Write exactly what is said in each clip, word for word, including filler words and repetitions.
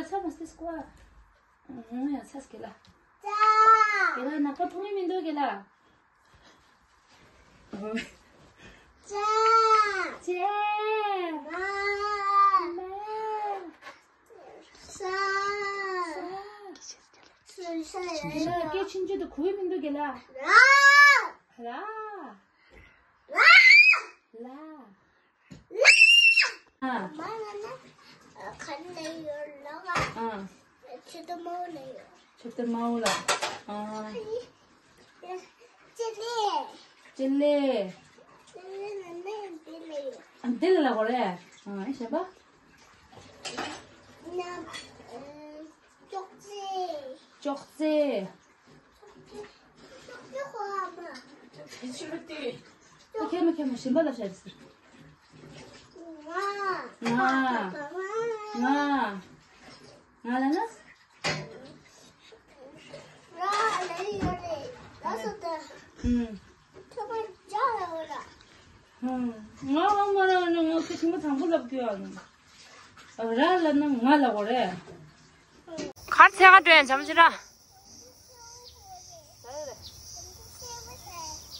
ཚ་མ་སྟེ་སྐོ། ཨང་ཡ་ཚ་སྐེ་ལ། ཀེ་ལ་ནག་པོ་མཐོང་ཡི་མི་འདུག་ཀེ་ལ། ཙ། ཙེ། མ། མ། ས། ས། ས། ཀེ་ལ་སྐད་ཆུང་ཆུང་དུ་གོ་ཡི་མི་འདུག་ཀེ་ལ། ར། ར། ལ། ལ། ཨ། མ་ལ་ན། ཁ་ནས་ཡོད་ལ། ཨ། ཆུ་དུ་མོ་ནས་ཡོད། ཆུ་དུ་མོ་ལ། ཨ། ཅི་ལེ། ཅི་ལེ། ཅི་ལེ་ན་ནས་འདི་ལ་ཡོད། ཨ་འདི་ལ་ལ་གོ་རེ། ཨ་ཨེ་ཤེས་པ། ན། ཅོག་ཙེ། ཅོག་ཙེ། ཨ་ཁེ་མ་ཁེ་མ་ཞིམ་པ་ལ་བྱ་རེད། ང་། ང་། ང་། ང་ལ་ན། ང་ལ་ཡོད་རེད། ང་སོ་ད། ཨུམ། ཁྱོད་མ་ཇ་ལ་འོ་ལ། ཧུམ། ང་ཨ་མ་ར་ནི་ང་ཁྱི་ཞིམ་པོ་དང་པོ་ལབ་རྒྱུ་ཨ་ནི། ཨ་ར་ལ་ན་ང་ལ་འོ་རེད། གར་ཚེ་ག་འགྲོ་ཡང་བྱམས་ཆི་ར།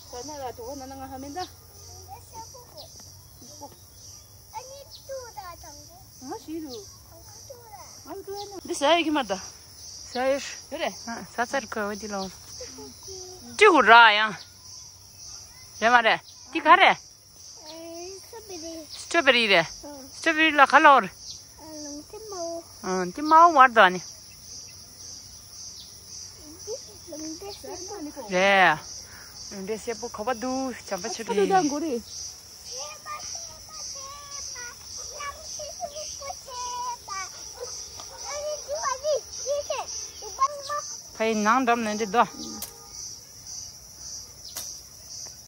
ཟ་ན་ར་དོ་ག་ན་ན་ང་ཧ་མིན་ད། ང་ཞིག་རུ། འདི་ཟ་ཡི་གི་མ་ད། ཟ་ཡི་ཡོད་རེད། ཟ་ཚར་ཁོ་འོ་འདི་ལོ། ཏི་ཧུ་ར་ཡང་། རེད་མ་རེད། འདི་ག་རེད། སི་ཊོ་བེ་རི་རེད། སི་ཊོ་བེ་རི་ལ་ག་ལ་འོར། ཨ་འདི་དམར་པོ་བར་དོ་ཨ་ནི། རེད། འདི་སེར་པོ་ག་པ་འདུག་བྱམས་པ་ཆུ་ཁྲི། ཕ་ཡི་ནང་འགྲམ་ནས་འདི་དོ།